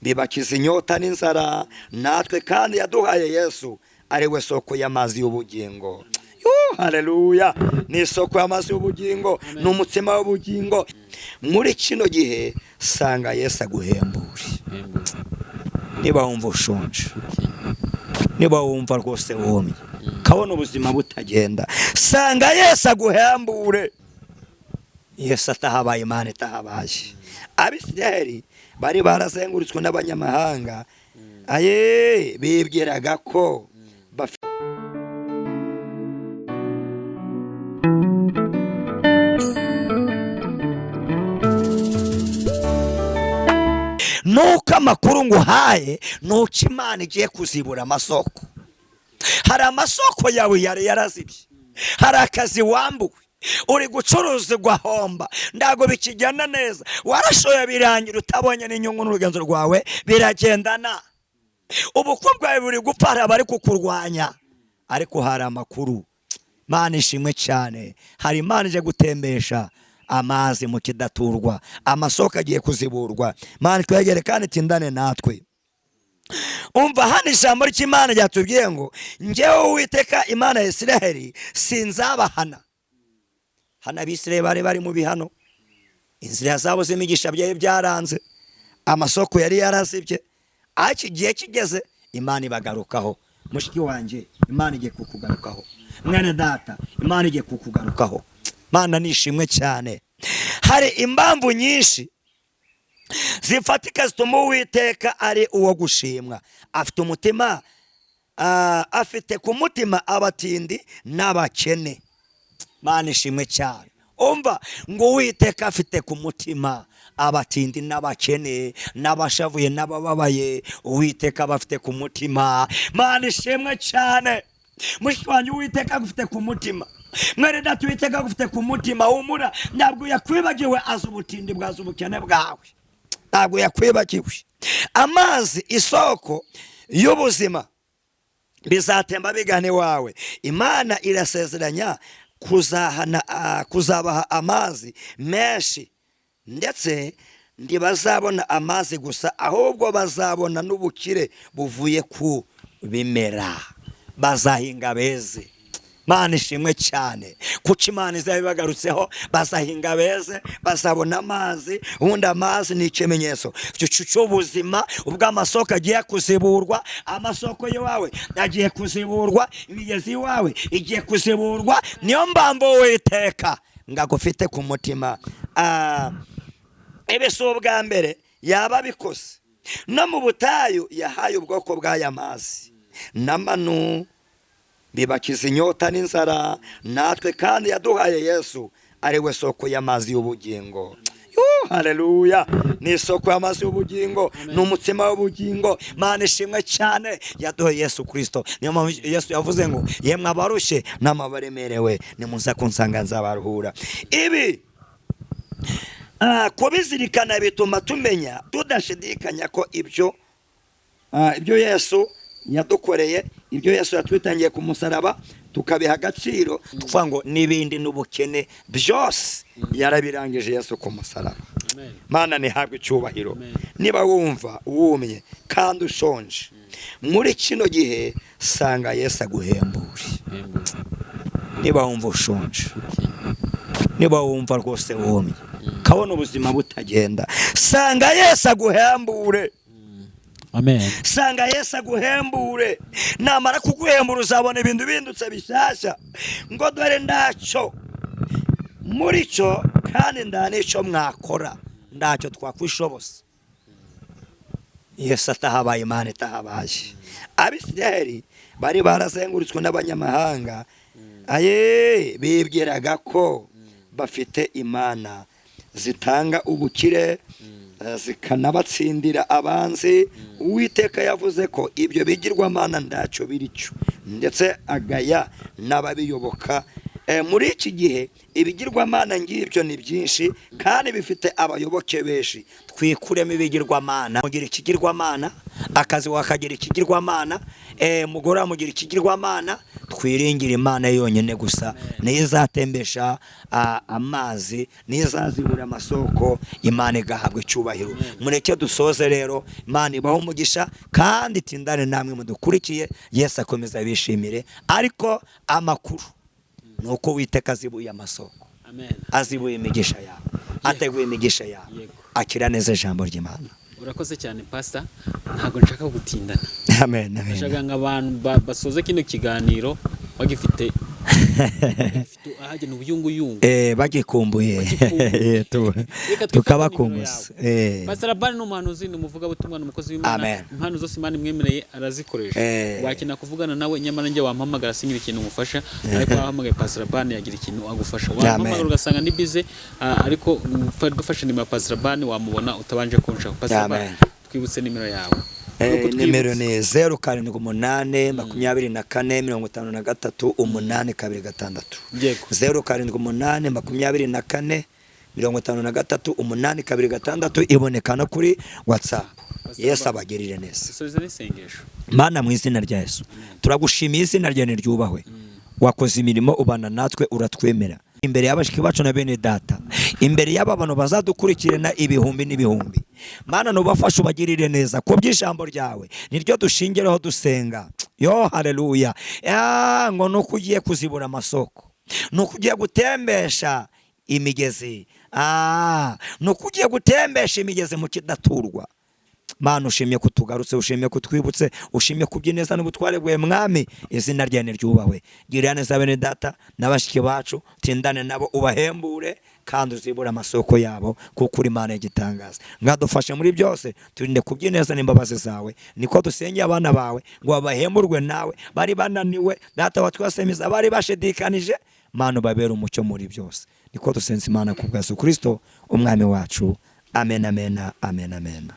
Bibakiza inyota n'inzara. Natwe kandi yaduhaye Yesu, ari we soko y'amazi y'ubugingo. Haleluya! Ni isoko y'amazi y'ubugingo, ni umutsima w'ubugingo. Muri kino gihe sanga Yesu aguhembure. Niba wumva ushonje, niba wumva rwose wumye, kabona ubuzima butagenda, sanga Yesu aguhembure. Yesu atahabaye, Imana itahabaye. Abisirayeli bari barazengurutswe n'abanyamahanga, aye bibwiraga ko bafite. Nuko amakuru nguhaye nuko Imana igiye kuzibura amasoko. Hari amasoko yawe yari yarazibye, hari akazi wambuwe, uri gucuruza ugahomba, ntabwo bikigenda neza, warashoye birangira utabonye n'inyungu, n'urugenzo rwawe biragendana, ubukwe bwawe buri gupfa, hari abari kukurwanya. Ariko hari amakuru, Imana ishimwe cyane, hari Imana ije gutembesha amazi mu kidaturwa, amasoko agiye kuziburwa. Imana twegere kandi tindane natwe. Umva hano ijambo ry'Imana ryatubwiye ngo njyewe Uwiteka Imana ya Isiraheli sinzabahana. Hano Abisiraheli bari bari mu bihano, inzira zabo z'imigisha byari byaranze, amasoko yari yarazibye, ariko igihe kigeze Imana ibagarukaho. Mushiki wanjye, Imana igiye kukugarukaho. Mwene data, Imana igiye kukugarukaho. Imana nishimwe cyane. Hari impamvu nyinshi zifatika zituma Uwiteka ari uwo gushimwa. Afite umutima, afite ku mutima abatindi n'abakene. Imana ishimwe cyane. Umva ngo Uwiteka afite ku mutima abatindi n'abakene n'abashavuye n'abababaye. Uwiteka abafite ku mutima. Imana ishimwe cyane. Mushiki wanjye, Uwiteka agufite ku mutima. Mwene data, Uwiteka agufite ku mutima. Humura, ntabwo yakwibagiwe, azi ubutindi bwazi ubukene bwawe, ntabwo yakwibagiwe. Amazi isoko y'ubuzima bizatemba bigana iwawe. Imana irasezeranya kuzahana, kuzabaha amazi menshi, ndetse ntibazabona amazi gusa, ahubwo bazabona n'ubukire buvuye ku bimera, bazahinga beze. Imana ishimwe cyane, kuko Imana izaba ibagarutseho, bazahinga beze, bazabona amazi. Ubundi amazi ni ikimenyetso cy'ubuzima. Ubwo amasoko agiye kuziburwa, amasoko y'iwawe agiye kuziburwa, imigezi y'iwawe igiye kuziburwa. Niyo mpamvu Uwiteka ngagufite ku mutima. Ibi si ubwa mbere yaba abikoze. No mu butayu yahaye ubwoko bw'aya mazi n'amanu, bibakiza inyota n'inzara. Natwe kandi yaduhaye Yesu, ari we soko y'amazi y'ubugingo. Haleluya! Ni isoko y'amazi y'ubugingo, ni umutsima w'ubugingo. Imana ishimwe cyane, yaduhaye Yesu Kristo. Niyo mpamvu Yesu yavuze ngo yemwe abarushye n'amabaremerewe, nimuza kunsanga nzabaruhura. Ibi kubizirikana bituma tumenya tudashidikanya ko ibyo Yesu yadukoreye, ibyo Yesu yatwitangiye ku musaraba, tukabiha agaciro, tukuvuga ngo n'ibindi n'ubukene byose yarabirangije Yesu ku musaraba. Mana ntihabwe icyubahiro. Niba wumva wumye kandi ushonje, muri kino gihe sanga Yesu aguhembure. Niba wumva ushonje, niba wumva rwose wumye, kabona ubuzima butagenda, sanga Yesu aguhembure. Amen. Sanga Yesu aguhembure. Namara kuguhembura uzabona ibintu bindutse bishyashya. Ngo dore ndacyo muri cyo, kandi nda n'icyo mwakora, ndacyo twakwishoboza Yesu atahabaye, Imana itahabaye. Abisirayeli bari barazengurutswe n'abanyamahanga, aye bibwiraga ko bafite imana zitanga ubukire, zikanabatsindira abanzi. Uwiteka yavuze ko ibyo bigirwamana ndacyo biricyo, ndetse agaya n'ababiyoboka. Muri iki gihe ibigirwamana ngibyo ni byinshi kandi bifite abayoboke benshi. Twikuremo ibigirwamana. Mugira ikigirwamana, Akazi wakagira ikigirwamana, umugore wamugira ikigirwamana. Twiringire Imana yonyine gusa, niyo izatembesha amazi, niyo izazibura amasoko, Imana igahabwa icyubahiro. Mureke dusoze rero. Imana ibaho umugisha kandi itindane namwe mudukurikiye. Yesu akomeza abishimire. Ariko amakuru ni uko Uwiteka azibuye amasoko, Amen. azibuye imigisha yawe, ateguye imigisha yawe. Yego. Akira neza ijambo ry'Imana. Urakoze cyane, Pastor. Ntabwo nshaka gutindana. Amen, amen. Ndashaka ngo abantu basoze kino kiganiro bagifite ahagena ubuyunguyungu. Bagikumbuye. Bagikumbuye. Reka twifate Tukabakumbuza. nimero yawe. Pastor Labani ni umuhanuzi, ni umuvugabutumwa, ni umukozi w'Imana. Amen. Impano zose Imana imwemereye arazikoresha. Wakenera kuvugana nawe, nyamara njye wampamagara singira ikintu ngufasha, ariko wahamagaye Pastor Labani yagira ikintu agufasha. Wampamagara ugasanga ni busy, ariko dufashe nimero ya Pastor Labani wamubona utabanje kunshaka. Pastor Amen. Labani, twibutse nimero yawe. Nuko twibutse. Nimero ni 0782453826. 0782453826, iboneka no kuri WhatsApp. Yesu abagirire neza. Dusoze n'isengesho. Mana, mu izina rya Yesu turagushimiye, izina ryawe niryubahwe. Wakoze imirimo, ubana natwe, uratwemera imbere y'abashiki bacu na bene data, imbere y'aba bantu bazadukurikirana ibihumbi n'ibihumbi. Mana, nubafashe, ubagirire neza ku by'ijambo ryawe, niryo dushingiraho dusenga. Yo haleluya! Ngo nuko ugiye kuzibura amasoko, nuko ugiye gutembesha imigezi, nuko ugiye gutembesha imigezi mu kidaturwa. Mana, ushimye ko tugarutse, ushimye ko twibutse, ushimye kubyineza n'ubutware bwawe. Mwami, izina ryawe niryubahwe. Girira neza bene data n'abashiki bacu, tindane nabo, ubahembure kandi uzibure amasoko yabo, kuko uri Imana y'igitangaza. Mwadufashe muri byose, turinde kubyineza n'imbabazi zawe. Niko dusengeye abana bawe ngo babahemburwe nawe. Bari bananiwe, Data wa twese, bari bashidikanije, Mana, ubabere umucyo muri byose. Niko dusenze Imana ku bwa Yesu Kristo umwami wacu. Amen, amen, amen, amen.